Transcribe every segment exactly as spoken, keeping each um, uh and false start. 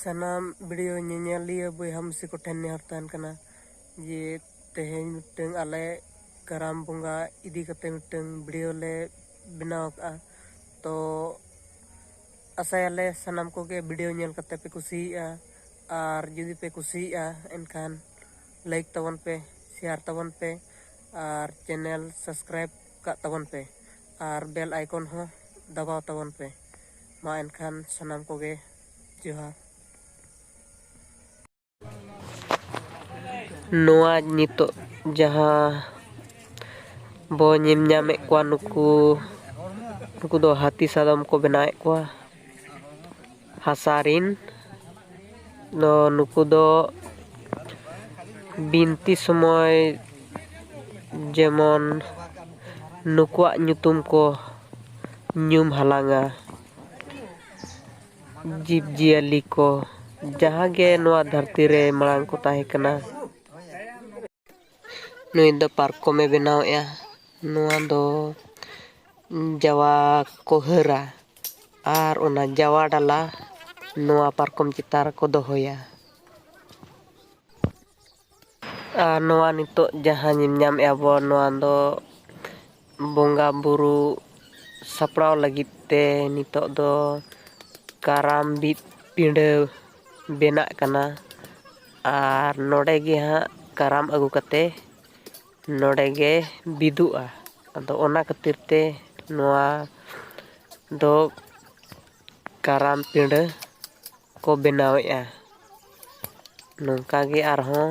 ᱥᱟᱱᱟᱢ ᱵᱷᱤᱰᱤᱭᱳ ᱧᱮᱧᱮᱞᱤᱭᱟᱹ ᱵᱚᱭᱦᱟ ᱢᱤᱥᱤ ᱠᱚᱴᱷᱮᱱ ᱱᱮᱦᱚᱨ ᱛᱟᱦᱮᱱ ᱠᱟᱱᱟ ᱡᱮ ᱛᱮᱦᱮᱧ ᱢᱤᱫᱴᱟᱝ ᱟᱞᱮ ᱠᱟᱨᱟᱢ ᱵᱚᱸᱜᱟ ᱤᱫᱤ ᱠᱟᱛᱮ ᱢᱤᱫᱴᱟᱝ ᱵᱷᱤᱰᱤᱭᱳ ᱞᱮ ᱵᱮᱱᱟᱣ ᱟᱠᱟᱫᱼᱟ᱾ ᱛᱚ ᱟᱥᱟᱭᱟᱞᱮ ᱥᱟᱱᱟᱢ ᱠᱚᱜᱮ ᱵᱷᱤᱰᱤᱭᱳ ᱧᱮᱞ ᱠᱟᱛᱮ ᱯᱮ ᱠᱩᱥᱤᱭᱟᱜᱼᱟ, ᱟᱨ ᱡᱩᱫᱤ ᱯᱮ ᱠᱩᱥᱤᱭᱟᱜᱼᱟ ᱮᱱᱠᱷᱟᱱ ᱞᱟᱭᱤᱠ ᱛᱟᱵᱚᱱ ᱯᱮ, ᱥᱮᱭᱟᱨ ᱛᱟᱵᱚᱱ ᱯᱮ, ᱟᱨ ᱪᱮᱱᱮᱞ ᱥᱟᱵᱥᱠᱨᱟᱭᱤᱵ ᱠᱟᱜ ᱛᱟᱵᱚᱱ ᱯᱮ, ᱟᱨ ᱵᱮᱞ ᱟᱭᱠᱚᱱ ᱦᱚᱸ ᱫᱟᱵᱟᱣ ᱛᱟᱵᱚᱱ ᱯᱮ᱾ ᱢᱟ ᱮᱱᱠᱷᱟᱱ ᱥᱟᱱᱟᱢ ᱠᱚᱜᱮ ᱡᱚᱦᱟᱨ᱾ ᱱᱚᱣᱟ ᱱᱤᱛᱚᱜ ᱡᱟᱦᱟᱸ ᱵᱚ ᱧᱮᱞ ᱧᱟᱢᱮᱫ ᱠᱚᱣᱟ, ᱱᱩᱠᱩ ᱱᱩᱠᱩ ᱫᱚ ᱦᱟᱹᱛᱤ ᱥᱟᱫᱚᱢ ᱠᱚ ᱵᱮᱱᱟᱣᱮᱫ ᱠᱚᱣᱟ ᱦᱟᱥᱟ ᱨᱤᱱ᱾ ᱫᱚ ᱱᱩᱠᱩ ᱫᱚ ᱵᱤᱱᱛᱤ ᱥᱚᱢᱚᱭ ᱡᱮᱢᱚᱱ ᱱᱩᱠᱩᱣᱟᱜ ᱧᱩᱛᱩᱢ ᱠᱚ ᱧᱩᱢ ᱦᱟᱞᱟᱝᱟ᱾ ᱡᱤᱵᱽᱼᱡᱤᱭᱟᱹᱞᱤ ᱠᱚ ᱡᱟᱦᱟᱸ ᱜᱮ ᱱᱚᱣᱟ ᱫᱷᱟᱹᱨᱛᱤ ᱨᱮ ᱢᱟᱲᱟᱝ ᱠᱚ ᱛᱟᱦᱮᱸ ᱠᱟᱱᱟ᱾ ᱱᱩᱭ ᱫᱚ ᱯᱟᱨᱠᱚᱢᱮ ᱵᱮᱱᱟᱣᱮᱫᱼᱟ᱾ ᱱᱚᱣᱟ ᱫᱚ ᱡᱟᱣᱟ ᱠᱚ ᱦᱟᱹᱨᱟ ᱟᱨ ᱚᱱᱟ ᱡᱟᱣᱟ ᱰᱟᱞᱟ ᱱᱚᱣᱟ ᱯᱟᱨᱠᱚᱢ ᱪᱮᱛᱟᱱ ᱨᱮᱠᱚ ᱫᱚᱦᱚᱭᱟ᱾ ᱟᱨ ᱱᱚᱣᱟ ᱱᱤᱛᱚᱜ ᱡᱟᱦᱟᱸ ᱧᱮᱞ ᱧᱟᱢᱮᱫᱼᱟ ᱵᱚ, ᱱᱚᱣᱟ ᱫᱚ ᱵᱚᱸᱜᱟ ᱵᱩᱨᱩ ᱥᱟᱯᱲᱟᱣ ᱞᱟᱹᱜᱤᱫ ᱛᱮ ᱱᱤᱛᱚᱜ ᱫᱚ ᱠᱟᱨᱟᱢ ᱵᱤᱫ ᱯᱤᱸᱰᱟᱹ ᱵᱮᱱᱟᱜ ᱠᱟᱱᱟ᱾ ᱟᱨ ᱱᱚᱰᱮ ᱜᱮ ᱦᱟᱸᱜ ᱠᱟᱨᱟᱢ ᱟᱹᱜᱩ ᱠᱟᱛᱮ ᱱᱚᱰᱮ ᱜᱮ ᱵᱤᱫᱩᱜᱼᱟ᱾ ᱟᱫᱚ ᱚᱱᱟ ᱠᱷᱟᱹᱛᱤᱨ ᱛᱮ ᱱᱚᱣᱟ ᱫᱚ ᱠᱟᱨᱟᱢ ᱯᱤᱸᱰᱟᱹ ᱠᱚ ᱵᱮᱱᱟᱣᱮᱫᱼᱟ᱾ ᱱᱚᱝᱠᱟ ᱜᱮ ᱟᱨᱦᱚᱸ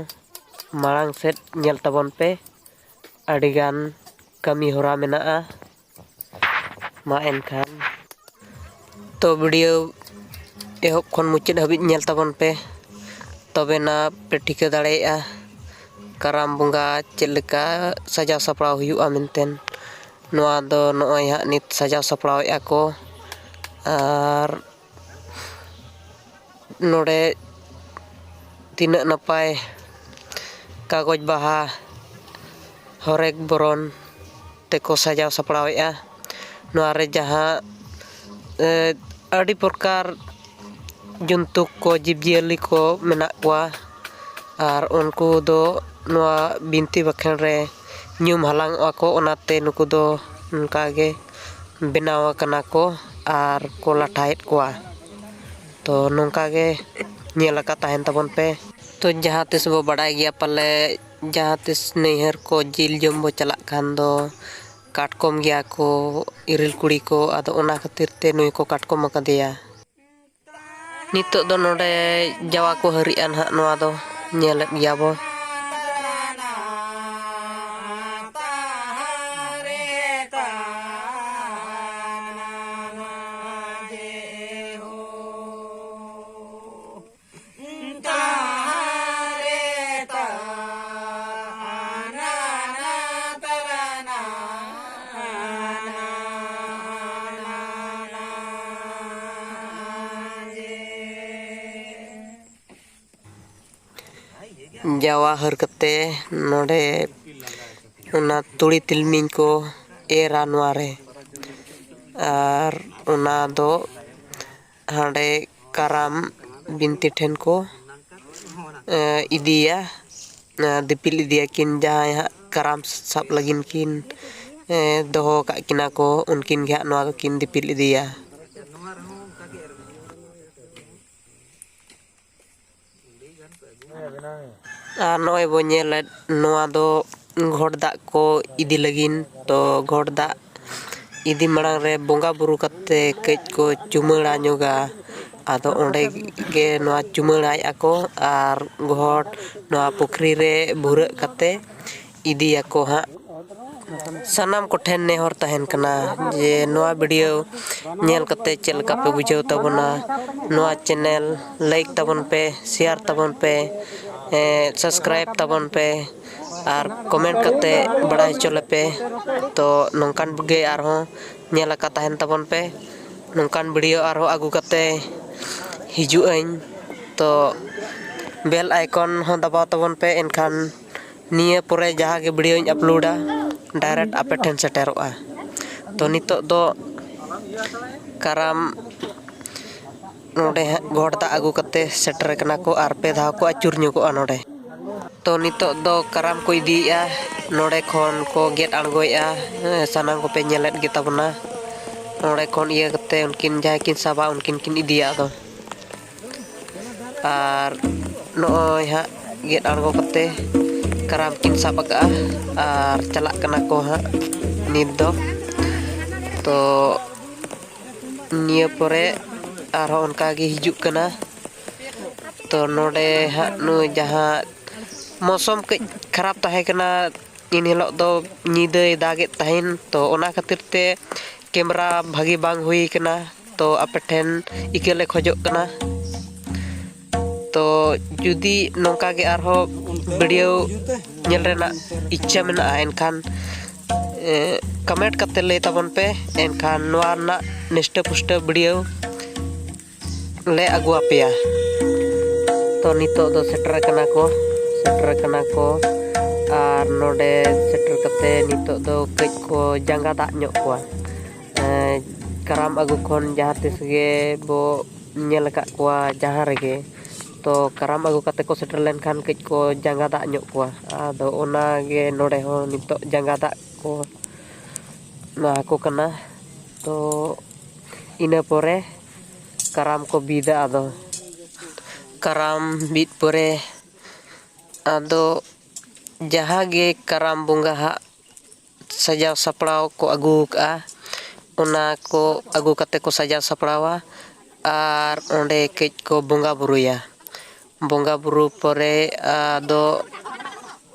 ᱢᱟᱲᱟᱝ ᱥᱮᱫ ᱧᱮᱞ ᱛᱟᱵᱚᱱ ᱯᱮ, ᱟᱹᱰᱤᱜᱟᱱ ᱠᱟᱹᱢᱤ ᱦᱚᱨᱟ ᱢᱮᱱᱟᱜᱼᱟ᱾ ᱢᱟ ᱮᱱᱠᱷᱟᱱ ᱛᱚ ᱵᱷᱤᱰᱤᱭᱳ ᱮᱦᱚᱵ ᱠᱷᱚᱱ ᱢᱩᱪᱟᱹᱫ ᱦᱟᱹᱵᱤᱡ ᱧᱮᱞ ᱛᱟᱵᱚᱱ ᱯᱮ, ᱛᱚᱵᱮᱱᱟ ᱯᱮ ᱴᱷᱤᱠᱟᱹ ᱫᱟᱲᱮᱭᱟᱜᱼᱟ ᱠᱟᱨᱟᱢ ᱵᱚᱸᱜᱟ ᱪᱮᱫ ᱞᱮᱠᱟ ᱥᱟᱡᱟᱣ ᱥᱟᱯᱲᱟᱣ ᱦᱩᱭᱩᱜᱼᱟ ᱢᱮᱱᱛᱮ᱾ ᱱᱚᱣᱟ ᱫᱚ ᱱᱚᱜᱼᱚᱭ ᱦᱟᱸᱜ ᱱᱤᱛ ᱥᱟᱡᱟᱣ ᱥᱟᱯᱲᱟᱣᱮᱫᱼᱟ ᱠᱚ᱾ ᱟᱨ ᱱᱚᱰᱮ ᱛᱤᱱᱟᱹᱜ ᱱᱟᱯᱟᱭ ᱠᱟᱜᱚᱡᱽ ᱵᱟᱦᱟ ᱦᱚᱨᱮᱠ ᱵᱚᱨᱚᱱ ᱛᱮᱠᱚ ᱥᱟᱡᱟᱣ ᱥᱟᱯᱲᱟᱣᱮᱫᱼᱟ᱾ ᱱᱚᱣᱟ ᱨᱮ ᱡᱟᱦᱟᱸ, ᱮ, ᱟᱹᱰᱤ ᱯᱨᱚᱠᱟᱨ ᱡᱚᱱᱛᱩ ᱠᱚ, ᱡᱤᱵᱽᱼᱡᱤᱭᱟᱹᱞᱤ ᱠᱚ ᱢᱮᱱᱟᱜ ᱠᱚᱣᱟ᱾ ᱟᱨ ᱩᱱᱠᱩ ᱫᱚ ᱱᱚᱣᱟ ᱵᱤᱱᱛᱤ ᱵᱟᱠᱷᱮᱬ ᱨᱮ ᱧᱩᱢ ᱦᱟᱞᱟᱝ ᱚᱜᱼᱟ ᱠᱚ, ᱚᱱᱟᱛᱮ ᱱᱩᱠᱩ ᱫᱚ ᱱᱚᱝᱠᱟ ᱜᱮ ᱵᱮᱱᱟᱣ ᱟᱠᱟᱱᱟ ᱠᱚ ᱟᱨ ᱠᱚ ᱞᱟᱴᱷᱟᱭᱮᱫ ᱠᱚᱣᱟ᱾ ᱛᱚ ᱱᱚᱝᱠᱟ ᱜᱮ ᱧᱮᱞ ᱟᱠᱟᱫ ᱛᱟᱦᱮᱱ ᱛᱟᱵᱚᱱ ᱯᱮ᱾ ᱛᱚ ᱡᱟᱦᱟᱸ ᱛᱤᱥ ᱵᱚ ᱵᱟᱰᱟᱭ ᱜᱮᱭᱟ ᱯᱟᱞᱮ, ᱡᱟᱦᱟᱸ ᱛᱤᱥ ᱱᱟᱹᱭᱦᱟᱹᱨ ᱠᱚ ᱡᱤᱞ ᱡᱚᱢ ᱵᱚ ᱪᱟᱞᱟᱜ ᱠᱷᱟᱱ ᱫᱚ ᱠᱟᱴᱠᱚᱢ ᱜᱮᱭᱟ ᱠᱚ ᱤᱨᱤᱞ ᱠᱩᱲᱤ ᱠᱚ, ᱟᱫᱚ ᱚᱱᱟ ᱠᱷᱟᱹᱛᱤᱨ ᱛᱮ ᱱᱩᱭ ᱠᱚ ᱠᱟᱴᱠᱚᱢ ᱟᱠᱟᱫᱮᱭᱟ᱾ ᱱᱤᱛᱚᱜ ᱫᱚ ᱱᱚᱰᱮ ᱡᱟᱣᱟ ᱠᱚ ᱦᱟᱹᱨᱤᱜᱼᱟ ᱱᱟᱦᱟᱜ, ᱱᱚᱣᱟ ᱫᱚ ᱧᱮᱞᱮᱫ ᱜᱮᱭᱟ ᱵᱚ᱾ ᱡᱟᱣᱟ ᱦᱟᱹᱨ ᱠᱟᱛᱮ ᱱᱚᱰᱮ ᱚᱱᱟ ᱛᱩᱲᱤ ᱛᱤᱞᱢᱤᱧ ᱠᱚ ᱮᱨᱟ ᱱᱚᱣᱟ ᱨᱮ, ᱟᱨ ᱚᱱᱟ ᱫᱚ ᱦᱟᱸᱰᱮ ᱠᱟᱨᱟᱢ ᱵᱤᱱᱛᱤ ᱴᱷᱮᱱ ᱠᱚ, ᱮ, ᱤᱫᱤᱭᱟ, ᱮ, ᱫᱤᱯᱤᱞ ᱤᱫᱤᱭᱟᱠᱤᱱ, ᱡᱟᱦᱟᱸᱭ ᱦᱟᱸᱜ ᱠᱟᱨᱟᱢ ᱥᱟᱵ ᱞᱟᱹᱜᱤᱫ ᱠᱤᱱ, ᱮ, ᱫᱚᱦᱚ ᱟᱠᱟᱫ ᱠᱤᱱᱟ ᱠᱚ, ᱩᱱᱠᱤᱱ ᱜᱮ ᱦᱟᱸᱜ ᱱᱚᱣᱟ ᱫᱚᱠᱤᱱ ᱫᱤᱯᱤᱞ ᱤᱫᱤᱭᱟ᱾ ᱟᱨ ᱱᱚᱜᱼᱚᱭ ᱵᱚ ᱧᱮᱞᱮᱫ, ᱱᱚᱣᱟ ᱫᱚ ᱜᱷᱚᱴ ᱫᱟᱜ ᱠᱚ ᱤᱫᱤ ᱞᱟᱹᱜᱤᱫ᱾ ᱛᱚ ᱜᱷᱚᱴ ᱫᱟᱜ ᱤᱫᱤ ᱢᱟᱲᱟᱝ ᱨᱮ ᱵᱚᱸᱜᱟ ᱵᱩᱨᱩ ᱠᱟᱛᱮ ᱠᱟᱹᱡ ᱠᱚ ᱪᱩᱢᱟᱹᱲᱟ ᱧᱚᱜᱟ᱾ ᱟᱫᱚ ᱚᱸᱰᱮ ᱜᱮ ᱱᱚᱣᱟ ᱪᱩᱢᱟᱹᱲᱟᱭᱮᱫᱼᱟ ᱠᱚ ᱟᱨ ᱜᱷᱚᱴ ᱱᱚᱣᱟ ᱯᱩᱠᱷᱨᱤ ᱨᱮ ᱵᱷᱩᱨᱟᱹᱜ ᱠᱟᱛᱮ ᱤᱫᱤᱭᱟᱠᱚ ᱦᱟᱸᱜ᱾ ᱥᱟᱱᱟᱢ ᱠᱚᱴᱷᱮᱱ ᱱᱮᱦᱚᱨ ᱛᱟᱦᱮᱱ ᱠᱟᱱᱟ ᱡᱮ ᱱᱚᱣᱟ video ᱧᱮᱞ ᱠᱟᱛᱮ ᱪᱮᱫ ᱞᱮᱠᱟ ᱯᱮ ᱵᱩᱡᱷᱟᱹᱣ ᱛᱟᱵᱚᱱᱟ, ᱱᱚᱣᱟ channel like ᱛᱟᱵᱚᱱ ᱯᱮ, share ᱛᱟᱵᱚᱱ ᱯᱮ, ᱮᱸ, subscribe ᱛᱟᱵᱚᱱ ᱯᱮ ᱟᱨ comment ᱠᱟᱛᱮ ᱵᱟᱲᱟᱭ ᱦᱚᱪᱚ ᱞᱮᱯᱮ᱾ ᱛᱚ ᱱᱚᱝᱠᱟᱱ ᱜᱮ ᱟᱨᱦᱚᱸ ᱧᱮᱞ ᱟᱠᱟ ᱛᱟᱦᱮᱱ ᱛᱟᱵᱚᱱ ᱯᱮ, ᱱᱚᱝᱠᱟᱱ video ᱟᱨᱦᱚᱸ ᱟᱹᱜᱩ ᱠᱟᱛᱮ ᱦᱤᱡᱩᱜ ᱟᱹᱧ᱾ ᱛᱚ bell icon ᱦᱚᱸ ᱫᱟᱵᱟᱣ ᱛᱟᱵᱚᱱ ᱯᱮ, ᱮᱱᱠᱷᱟᱱ ᱱᱤᱭᱟᱹ ᱯᱚᱨᱮ ᱡᱟᱦᱟᱸ ᱜᱮ videoᱧ uploadᱟ, direct ᱟᱯᱮ ᱴᱷᱮᱱ ᱥᱮᱴᱮᱨᱚᱜᱼᱟ᱾ ᱛᱚ ᱱᱤᱛᱚᱜ ᱫᱚ ᱠᱟᱨᱟᱢ ᱱᱚᱰᱮ ᱦᱟᱸᱜ ᱜᱚᱰ ᱫᱟᱜ ᱟᱹᱜᱩ ᱠᱟᱛᱮ ᱥᱮᱴᱮᱨ ᱠᱟᱱᱟ ᱠᱚ ᱟᱨ ᱯᱮ ᱫᱷᱟᱣ ᱠᱚ ᱟᱹᱪᱩᱨ ᱧᱚᱜᱚᱜᱼᱟ ᱱᱚᱰᱮ᱾ ᱛᱚ ᱱᱤᱛᱚᱜ ᱫᱚ ᱠᱟᱨᱟᱢ ᱠᱚ ᱤᱫᱤᱭᱮᱫᱼᱟ, ᱱᱚᱰᱮ ᱠᱷᱚᱱ ᱠᱚ ᱜᱮᱫ ᱟᱬᱜᱚᱭᱮᱫᱼᱟ᱾ ᱦᱮᱸ, ᱥᱟᱱᱟᱢ ᱠᱚᱯᱮ ᱧᱮᱞᱮᱫ ᱜᱮᱛᱟ ᱵᱚᱱᱟ᱾ ᱱᱚᱰᱮ ᱠᱷᱚᱱ ᱤᱭᱟᱹ ᱠᱟᱛᱮ ᱩᱱᱠᱤᱱ ᱡᱟᱦᱟᱸᱭ ᱠᱤᱱ ᱥᱟᱵᱟ ᱩᱱᱠᱤᱱ ᱠᱤᱱ ᱤᱫᱤᱭᱟ ᱟᱫᱚ᱾ ᱟᱨ ᱱᱚᱜᱼᱚᱭ ᱦᱟᱸᱜ ᱜᱮᱫ ᱟᱬᱜᱚ ᱠᱟᱛᱮ ᱠᱟᱨᱟᱢ ᱠᱤᱱ ᱥᱟᱵ ᱟᱠᱟᱫᱼᱟ ᱟᱨ ᱪᱟᱞᱟᱜ ᱠᱟᱱᱟ ᱠᱚ ᱦᱟᱸᱜ ᱱᱤᱛ ᱫᱚ᱾ ᱛᱚ ᱱᱤᱭᱟᱹ ᱯᱚᱨᱮ ᱟᱨᱦᱚᱸ ᱚᱱᱠᱟ ᱜᱮ ᱦᱤᱡᱩᱜ ᱠᱟᱱᱟ᱾ ᱛᱚ ᱱᱚᱰᱮ ᱦᱟᱸᱜ ᱱᱩᱭ ᱡᱟᱦᱟᱸ ᱢᱳᱥᱚᱢ ᱠᱟᱹᱡ ᱠᱷᱟᱨᱟᱯ ᱛᱟᱦᱮᱸ ᱠᱟᱱᱟ, ᱮᱱ ᱦᱤᱞᱳᱜ ᱫᱚ ᱧᱤᱫᱟᱹᱭ ᱫᱟᱜᱮᱫ ᱛᱟᱦᱮᱱ, ᱛᱚ ᱚᱱᱟ ᱠᱷᱟᱹᱛᱤᱨ ᱛᱮ ᱠᱮᱢᱨᱟ ᱵᱷᱟᱹᱜᱤ ᱵᱟᱝ ᱦᱩᱭ ᱠᱟᱱᱟ᱾ ᱛᱚ ᱟᱯᱮ ᱴᱷᱮᱱ ᱤᱠᱟᱹ ᱞᱮ ᱠᱷᱚᱡᱚᱜ ᱠᱟᱱᱟ᱾ ᱛᱚ ᱡᱩᱫᱤ ᱱᱚᱝᱠᱟ ᱜᱮ ᱟᱨᱦᱚᱸ ᱵᱷᱤᱰᱤᱭᱳ ᱧᱮᱞ ᱨᱮᱱᱟᱜ ᱤᱪᱪᱷᱟᱹ ᱢᱮᱱᱟᱜᱼᱟ, ᱮᱱᱠᱷᱟᱱ ᱠᱚᱢᱮᱱᱴ ᱠᱟᱛᱮ ᱞᱟᱹᱭ ᱛᱟᱵᱚᱱ ᱯᱮ, ᱮᱱᱠᱷᱟᱱ ᱱᱚᱣᱟ ᱨᱮᱱᱟᱜ ᱱᱤᱥᱴᱟᱹ ᱯᱩᱥᱴᱟᱹ ᱵᱷᱤᱰᱤᱭᱳ ᱞᱮ ᱟᱹᱜᱩ ᱟᱯᱮᱭᱟ᱾ ᱛᱚ ᱱᱤᱛᱚᱜ ᱫᱚ ᱥᱮᱴᱮᱨ ᱟᱠᱟᱱᱟ ᱠᱚ, ᱥᱮᱴᱮᱨ ᱟᱠᱟᱱᱟ ᱠᱚ᱾ ᱟᱨ ᱱᱚᱰᱮ ᱥᱮᱴᱮᱨ ᱠᱟᱛᱮ ᱱᱤᱛᱚᱜ ᱫᱚ ᱠᱟᱹᱡ ᱠᱚ ᱡᱟᱸᱜᱟ ᱫᱟᱜ ᱧᱚᱜ ᱠᱚᱣᱟ᱾ ᱮᱸ, ᱠᱟᱨᱟᱢ ᱟᱹᱜᱩ ᱠᱷᱚᱱ ᱡᱟᱦᱟᱸ ᱛᱤᱥ ᱜᱮ ᱵᱚ ᱧᱮᱞ ᱟᱠᱟᱫ ᱠᱚᱣᱟ ᱡᱟᱦᱟᱸ ᱨᱮᱜᱮ᱾ ᱛᱚ ᱠᱟᱨᱟᱢ ᱟᱹᱜᱩ ᱠᱟᱛᱮ ᱠᱚ ᱥᱮᱴᱮᱨ ᱞᱮᱱᱠᱷᱟᱱ ᱠᱟᱹᱡ ᱠᱚ ᱡᱟᱸᱜᱟ ᱫᱟᱜ ᱧᱚᱜ ᱠᱚᱣᱟ᱾ ᱟᱫᱚ ᱚᱱᱟ ᱜᱮ ᱱᱚᱰᱮ ᱦᱚᱸ ᱱᱤᱛᱚᱜ ᱡᱟᱸᱜᱟ ᱫᱟᱜ ᱠᱚ ᱮᱢᱟ ᱟᱠᱚ ᱠᱟᱱᱟ᱾ ᱛᱚ ᱤᱱᱟᱹ ᱯᱚᱨᱮ ᱠᱟᱨᱟᱢ ᱠᱚ ᱵᱤᱫᱟ᱾ ᱟᱫᱚ ᱠᱟᱨᱟᱢ ᱵᱤᱫ ᱯᱚᱨᱮ ᱟᱫᱚ ᱡᱟᱦᱟᱸ ᱜᱮ ᱠᱟᱨᱟᱢ ᱵᱚᱸᱜᱟ ᱦᱟᱸᱜ ᱥᱟᱡᱟᱣ ᱥᱟᱯᱲᱟᱣ ᱠᱚ ᱟᱹᱜᱩ ᱟᱠᱟᱫᱼᱟ, ᱚᱱᱟ ᱠᱚ ᱟᱹᱜᱩ ᱠᱟᱛᱮ ᱠᱚ ᱥᱟᱡᱟᱣ ᱥᱟᱯᱲᱟᱣᱟ ᱟᱨ ᱚᱸᱰᱮ ᱠᱟᱹᱡ ᱠᱚ ᱵᱚᱸᱜᱟ ᱵᱩᱨᱩᱭᱟ᱾ ᱵᱚᱸᱜᱟ ᱵᱩᱨᱩ ᱯᱚᱨᱮ ᱟᱫᱚ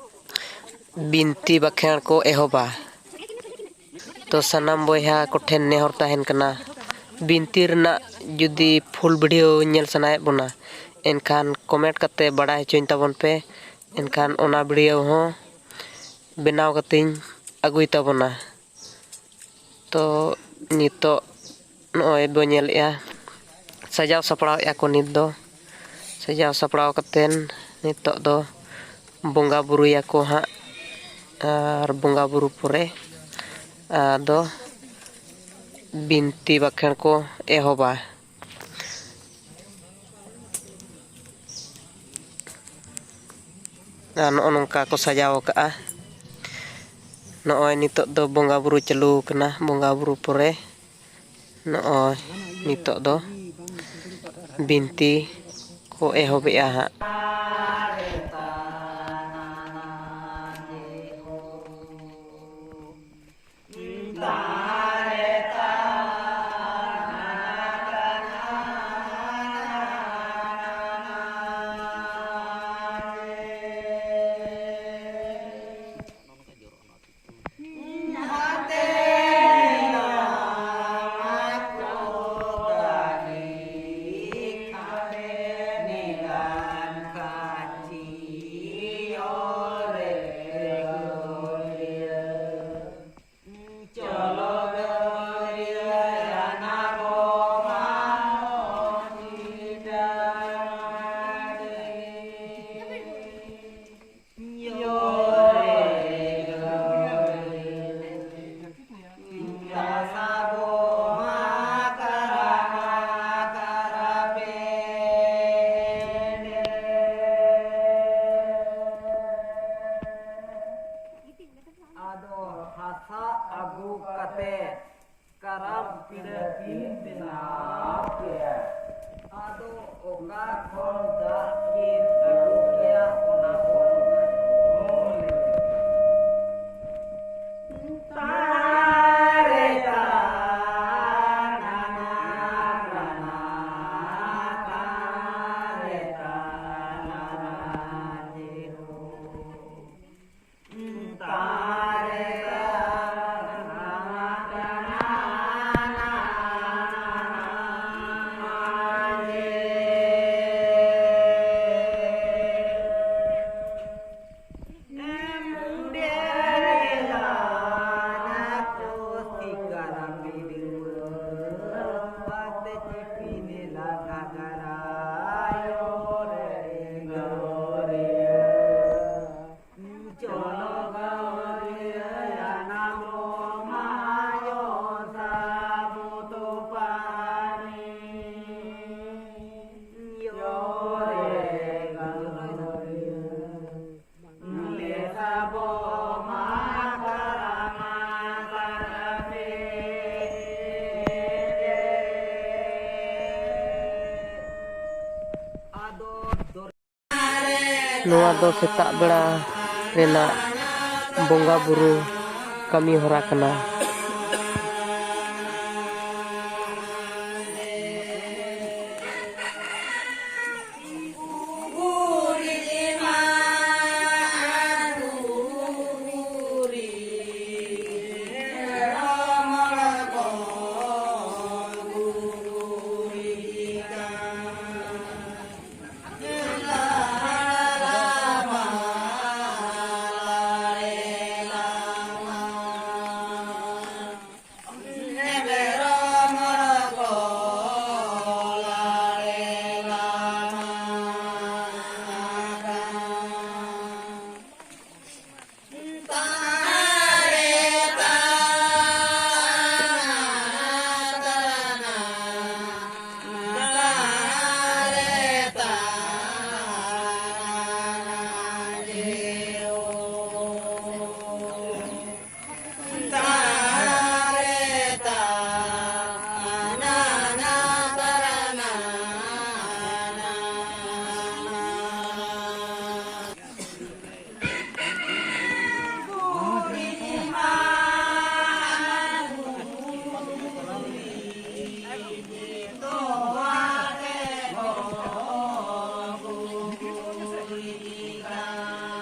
ᱵᱤᱱᱛᱤ ᱵᱟᱠᱷᱮᱬ ᱠᱚ ᱮᱦᱚᱵᱟ᱾ ᱛᱚ ᱥᱟᱱᱟᱢ ᱵᱚᱭᱦᱟ ᱠᱚᱴᱷᱮᱱ ᱱᱮᱦᱚᱨ ᱛᱟᱦᱮᱱ ᱠᱟᱱᱟ, ᱵᱤᱱᱛᱤ ᱨᱮᱱᱟᱜ ᱡᱩᱫᱤ ᱯᱷᱩᱞ ᱵᱷᱤᱰᱤᱭᱳ ᱧᱮᱞ ᱥᱟᱱᱟᱭᱮᱫ ᱵᱚᱱᱟ, ᱮᱱᱠᱷᱟᱱ ᱠᱚᱢᱮᱱᱴ ᱠᱟᱛᱮ ᱵᱟᱲᱟᱭ ᱦᱚᱪᱚᱧ ᱛᱟᱵᱚᱱ ᱯᱮ, ᱮᱱᱠᱷᱟᱱ ᱚᱱᱟ ᱵᱷᱤᱰᱤᱭᱳ ᱦᱚᱸ ᱵᱮᱱᱟᱣ ᱠᱟᱛᱮᱧ ᱟᱹᱜᱩᱭ ᱛᱟᱵᱚᱱᱟ᱾ ᱛᱚ ᱱᱤᱛᱚᱜ ᱱᱚᱜᱼᱚᱭ ᱵᱚ ᱧᱮᱞᱮᱜᱼᱟ, ᱥᱟᱡᱟᱣ ᱥᱟᱯᱲᱟᱣᱮᱜᱼᱟ ᱠᱚ ᱱᱤᱛ ᱫᱚ᱾ ᱥᱟᱡᱟᱣ ᱥᱟᱯᱲᱟᱣ ᱠᱟᱛᱮᱱ ᱱᱤᱛᱚᱜ ᱫᱚ ᱵᱚᱸᱜᱟ ᱵᱩᱨᱩᱭᱟᱠᱚ ᱦᱟᱸᱜ, ᱟᱨ ᱵᱚᱸᱜᱟ ᱵᱩᱨᱩ ᱯᱚᱨᱮ ᱟᱫᱚ ᱵᱤᱱᱛᱤ ᱵᱟᱠᱷᱮᱬ ᱠᱚ ᱮᱦᱚᱵᱟ᱾ ᱟᱨ ᱱᱚᱜᱼᱚ ᱱᱚᱝᱠᱟ ᱠᱚ ᱥᱟᱡᱟᱣ ᱟᱠᱟᱫᱼᱟ᱾ ᱱᱚᱜᱼᱚᱭ ᱱᱤᱛᱚᱜ ᱫᱚ ᱵᱚᱸᱜᱟ ᱵᱩᱨᱩ ᱪᱟᱹᱞᱩ ᱟᱠᱟᱱᱟ᱾ ᱵᱚᱸᱜᱟ ᱵᱩᱨᱩ ᱯᱚᱨᱮ ᱱᱚᱜᱼᱚᱭ ᱱᱤᱛᱚᱜ ᱫᱚ ᱵᱤᱱᱛᱤ ᱠᱚ ᱮᱦᱚᱵᱮᱜᱼᱟ ᱦᱟᱸᱜ᱾ ᱱᱚᱣᱟ ᱫᱚ ᱥᱮᱛᱟᱜ ᱵᱮᱲᱟ ᱨᱮᱱᱟᱜ ᱵᱚᱸᱜᱟ ᱵᱩᱨᱩ ᱠᱟᱹᱢᱤ ᱦᱚᱨᱟ ᱠᱟᱱᱟ᱾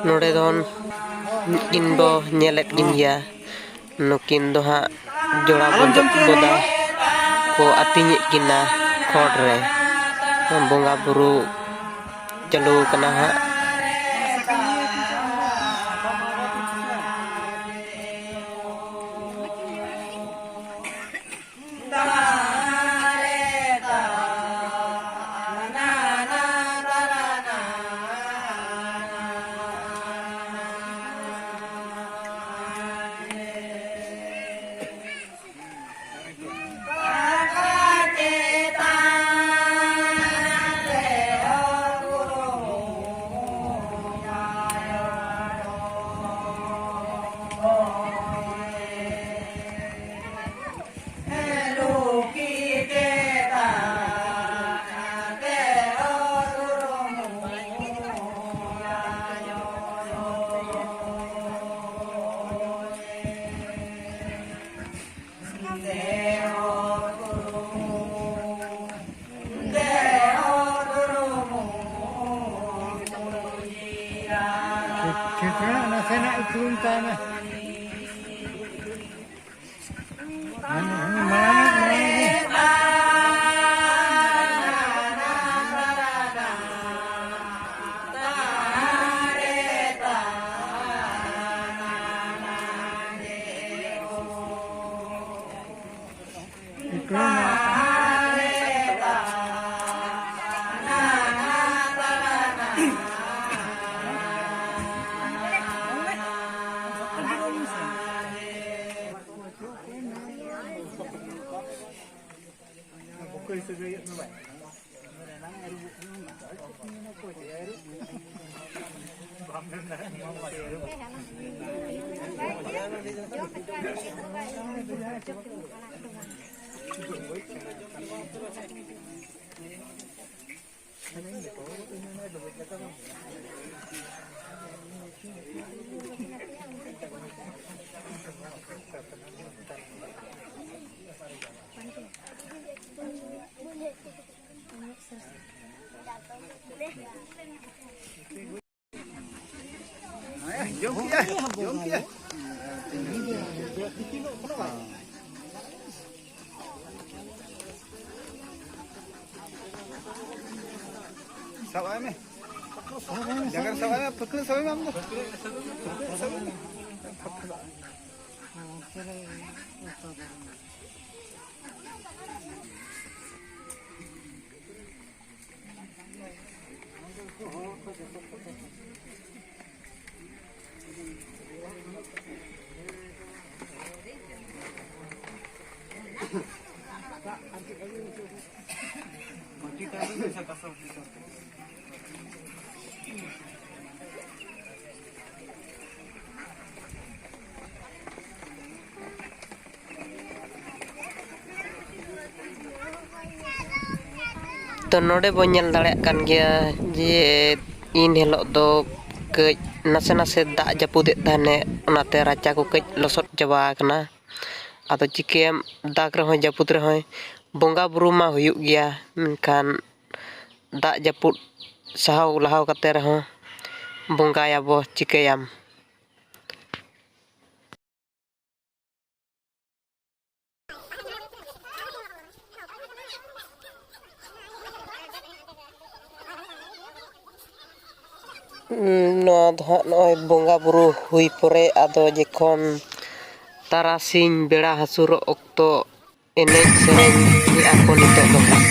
ᱱᱚᱰᱮ ᱫᱚ ᱱᱩᱠᱤᱱ ᱵᱚ ᱧᱮᱞᱮᱫ ᱠᱤᱱ ᱜᱮᱭᱟ᱾ ᱱᱩᱠᱤᱱ ᱫᱚ ᱦᱟᱸᱜ ᱡᱚᱲᱟ ᱵᱚᱫᱟ ᱠᱚ ᱟᱹᱛᱤᱧᱮᱫ ᱠᱤᱱᱟ ᱠᱷᱚᱲ ᱨᱮ᱾ ᱵᱚᱸᱜᱟ ᱵᱩᱨᱩ ᱪᱟᱹᱞᱩ ᱟᱠᱟᱱᱟ ᱦᱟᱸᱜ᱾ ᱩᱨᱩᱢ ᱛᱟᱭ ᱢᱮ᱾ ᱦᱟᱱᱤ, ᱦᱟᱱᱤ ᱢᱟᱲᱟᱝ, ᱢᱟᱲᱟᱝ ᱨᱮ᱾ ᱡᱚᱢ ᱠᱮᱜᱼᱟᱭ, ᱡᱚᱢ ᱠᱮᱜᱼᱟᱭ᱾ ᱥᱟᱵ ᱟᱭ ᱢᱮ᱾ ᱡᱟᱸᱜᱟ ᱨᱮ ᱥᱟᱵ ᱟᱭ ᱢᱮ, ᱯᱷᱟᱹᱠᱲᱟᱹᱜ ᱥᱟᱵ ᱟᱭ ᱢᱮ ᱟᱢ ᱫᱚ᱾ ᱯᱷᱟᱹᱠᱲᱟᱹᱜ ᱥᱟᱵ ᱟᱭ ᱢᱮ᱾ ᱛᱚ, ᱱᱚᱰᱮ ᱵᱚᱱ ᱧᱮᱞ ᱫᱟᱲᱮᱭᱟᱜ ᱠᱟᱱ ᱜᱮᱭᱟ ᱡᱮ ᱤᱱ ᱦᱤᱞᱳᱜ ᱫᱚ ᱠᱟᱹᱡ ᱱᱟᱥᱮ ᱱᱟᱥᱮ ᱫᱟᱜ ᱡᱟᱹᱯᱩᱫᱮᱫ ᱛᱟᱦᱮᱱᱮ, ᱚᱱᱟᱛᱮ ᱨᱟᱪᱟ ᱠᱚ ᱠᱟᱹᱡ ᱞᱚᱥᱚᱫ ᱪᱟᱵᱟ ᱟᱠᱟᱱᱟ᱾ ᱟᱫᱚ ᱪᱤᱠᱟᱹᱭᱟᱢ, ᱫᱟᱜᱽ ᱨᱮᱦᱚᱸᱭ ᱡᱟᱹᱯᱩᱫ ᱨᱮᱦᱚᱸᱭ, ᱵᱚᱸᱜᱟ ᱵᱩᱨᱩ ᱢᱟ ᱦᱩᱭᱩᱜ ᱜᱮᱭᱟ, ᱢᱮᱱᱠᱷᱟᱱ ᱫᱟᱜ ᱡᱟᱹᱯᱩᱫ ᱥᱟᱦᱟᱣ ᱞᱟᱦᱟᱣ ᱠᱟᱛᱮ ᱨᱮᱦᱚᱸ ᱵᱚᱸᱜᱟᱭᱟᱵᱚ, ᱪᱤᱠᱟᱹᱭᱟᱢ? ᱱᱚᱣᱟ ᱫᱚ ᱦᱟᱸᱜ ᱱᱚᱜᱼᱚᱭ ᱵᱚᱸᱜᱟ ᱵᱩᱨᱩ ᱦᱩᱭ ᱯᱚᱨᱮ, ᱟᱫᱚ ᱡᱚᱠᱷᱚᱱ ᱛᱟᱨᱟᱥᱤᱧ ᱵᱮᱲᱟ ᱦᱟᱹᱥᱩᱨᱚᱜ ᱚᱠᱛᱚ ᱮᱱᱮᱡ ᱥᱮᱨᱮᱧ ᱮᱫᱟ ᱠᱚ ᱱᱤᱛᱚᱜ ᱫᱚ ᱦᱟᱸᱜ᱾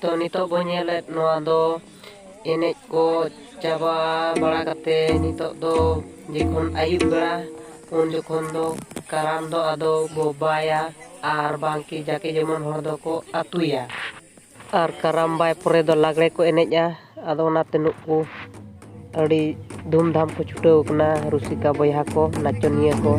ᱛᱚ ᱱᱤᱛᱚᱜ ᱵᱚᱱ ᱧᱮᱞᱮᱫ ᱱᱚᱣᱟ ᱫᱚ ᱮᱱᱮᱡ ᱠᱚ ᱪᱟᱵᱟ ᱵᱟᱲᱟ ᱠᱟᱛᱮ ᱱᱤᱛᱚᱜ ᱫᱚ ᱡᱚᱠᱷᱚᱱ ᱟᱹᱭᱩᱵ ᱵᱮᱲᱟ ᱩᱱ ᱡᱚᱠᱷᱚᱱ ᱫᱚ ᱠᱟᱨᱟᱢ ᱫᱚ ᱟᱫᱚ ᱵᱚ ᱵᱟᱭᱟ ᱟᱨ ᱵᱟᱝ ᱠᱤ ᱡᱟᱠᱮ ᱡᱮᱢᱚᱱ ᱦᱚᱲ ᱫᱚᱠᱚ ᱟᱹᱛᱩᱭᱟ᱾ ᱟᱨ ᱠᱟᱨᱟᱢ ᱵᱟᱭ ᱯᱚᱨᱮ ᱫᱚ ᱞᱟᱜᱽᱲᱮ ᱠᱚ ᱮᱱᱮᱡᱼᱟ᱾ ᱟᱫᱚ ᱚᱱᱟᱛᱮ ᱱᱩᱠᱩ ᱟᱹᱰᱤ ᱫᱷᱩᱢᱫᱷᱟᱢ ᱠᱚ ᱪᱷᱩᱴᱟᱹᱣ ᱠᱟᱱᱟ ᱨᱩᱥᱤᱠᱟ ᱵᱚᱭᱦᱟ ᱠᱚ, ᱱᱟᱪᱚᱱᱤᱭᱟᱹ ᱠᱚ᱾